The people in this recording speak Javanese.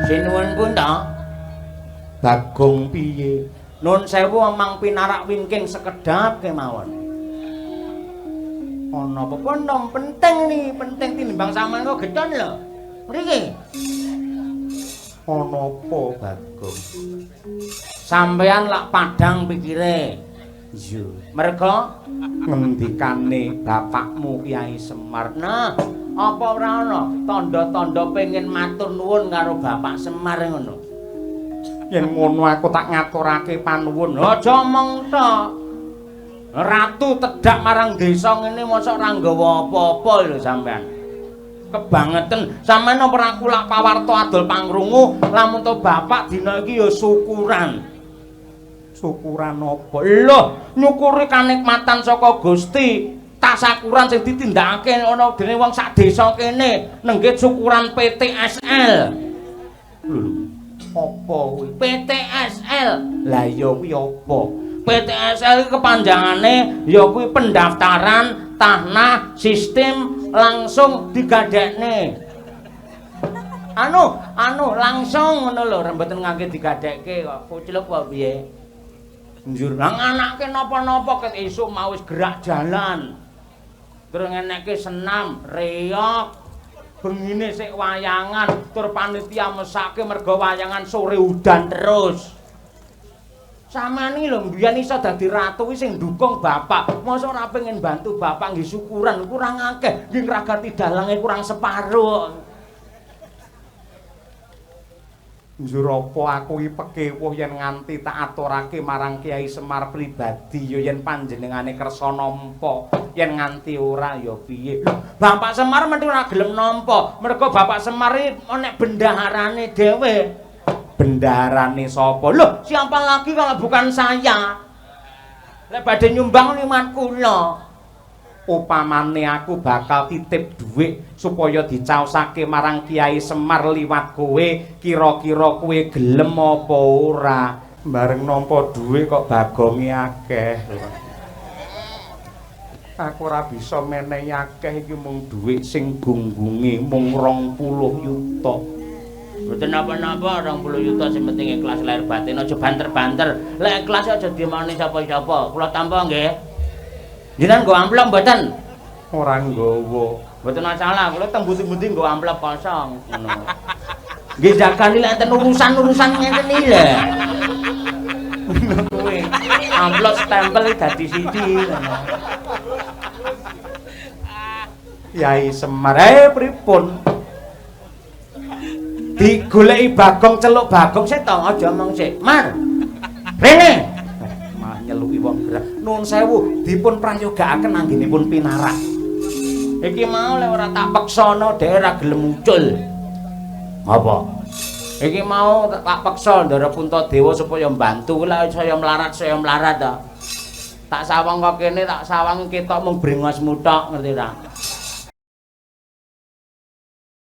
Sinuwun punta. Bagong piye? Nun sewu amang pinarak wingking sekedhap kemawon. Ana apa nom penting nih, penting tinimbang sampean kok geton lho. Mriki. Ana apa Bagong? Sampean lak padhang pikire. Iya. Merga ngendikane bapakmu Kyai Semar. Nah, apa ora ana tandha-tandha pengen matur nuwun karo Bapak Semar ngono? Yen ngono aku tak ngaturake panuwun. Aja omong tok. Ratu tedhak marang desa ngene mosok ora nggawa apa-apa lho sampean. Kebangeten sampean apa ora kulak pawarta adol pangrungu lamun to bapak dina iki ya syukuran. Syukuran apa? Lho, nyukuri kanikmatan saka Gusti. Tasakuran sing ditindakake ana dene wong sak desa kene nenggih syukuran PTSL. Lho, apa kuwi? PTSL. Lah iya kuwi apa? PTSL iki kepanjangane ya kuwi pendaftaran tanah sistem langsung digadekne. Anu, anu langsung ngono lho, mboten ngangge digadekke kok. Kucluk kok piye? Njur nang anake napa-napa ket esuk mau wis gerak jalan. Terus ngenekke senam, reok. Bengine sik wayangan, tur panitia mesake mergo wayangan sore udan terus. Sampeyan iki lho mbiyen iso dadi ratu kuwi sing ndukung bapak. Mosok ora pengen bantu bapak nggih syukuran kurang akeh, nggih ngragati dalange kurang separo. Njur apa aku iki pekewuh yen nganti tak aturake marang Kyai Semar pribadi ya yen panjenengane kersa nampa, yen nganti ora ya piye. Bapak Semar mesti ora gelem nampa, mergo Bapak Semar iki nek bendaharane dhewe. Bendaharane sapa? Loh, siapa lagi kalau bukan saya? Lek badhe nyumbang liwat kula. Upamane aku bakal titip dhuwit supaya dicaosake marang Kyai Semar liwat kowe, kira-kira kowe gelem apa ora? Bareng nampa dhuwit kok bagonge akeh. Aku ora bisa menehi akeh iki mung dhuwit sing gunggunge mung 20 yuta. Mboten napa-napa 20 yuta sing penting ikhlas lahir batin aja banter-banter. Lek ikhlas aja dimoni sapa-sapa. Kula tampa nggih. Jenengan nggo amplop mboten? Ora nggawa. Mboten masalah, kula teng pundi-pundi nggo amplop kosong ngono. Nggih jagani lek enten urusan-urusan ngeten iki lho. Ngono kuwi. Amplop stempel iki dadi siji ngono. Yai Semar, pripun? Digoleki Bagong celuk Bagong sik to, aja omong sik. Mar. Rene. Malah nyeluki wong gerah. Nuwun sewu, dipun prayogakaken anggenipun pinarak. Iki mau lek ora tak peksana dhek ora gelem muncul. Apa? Iki mau tak peksa Ndara Puntadewa supaya mbantu lek saya melarat to. Tak sawang kok kene, tak sawang ketok mung brengosmu tok, ngerti ra?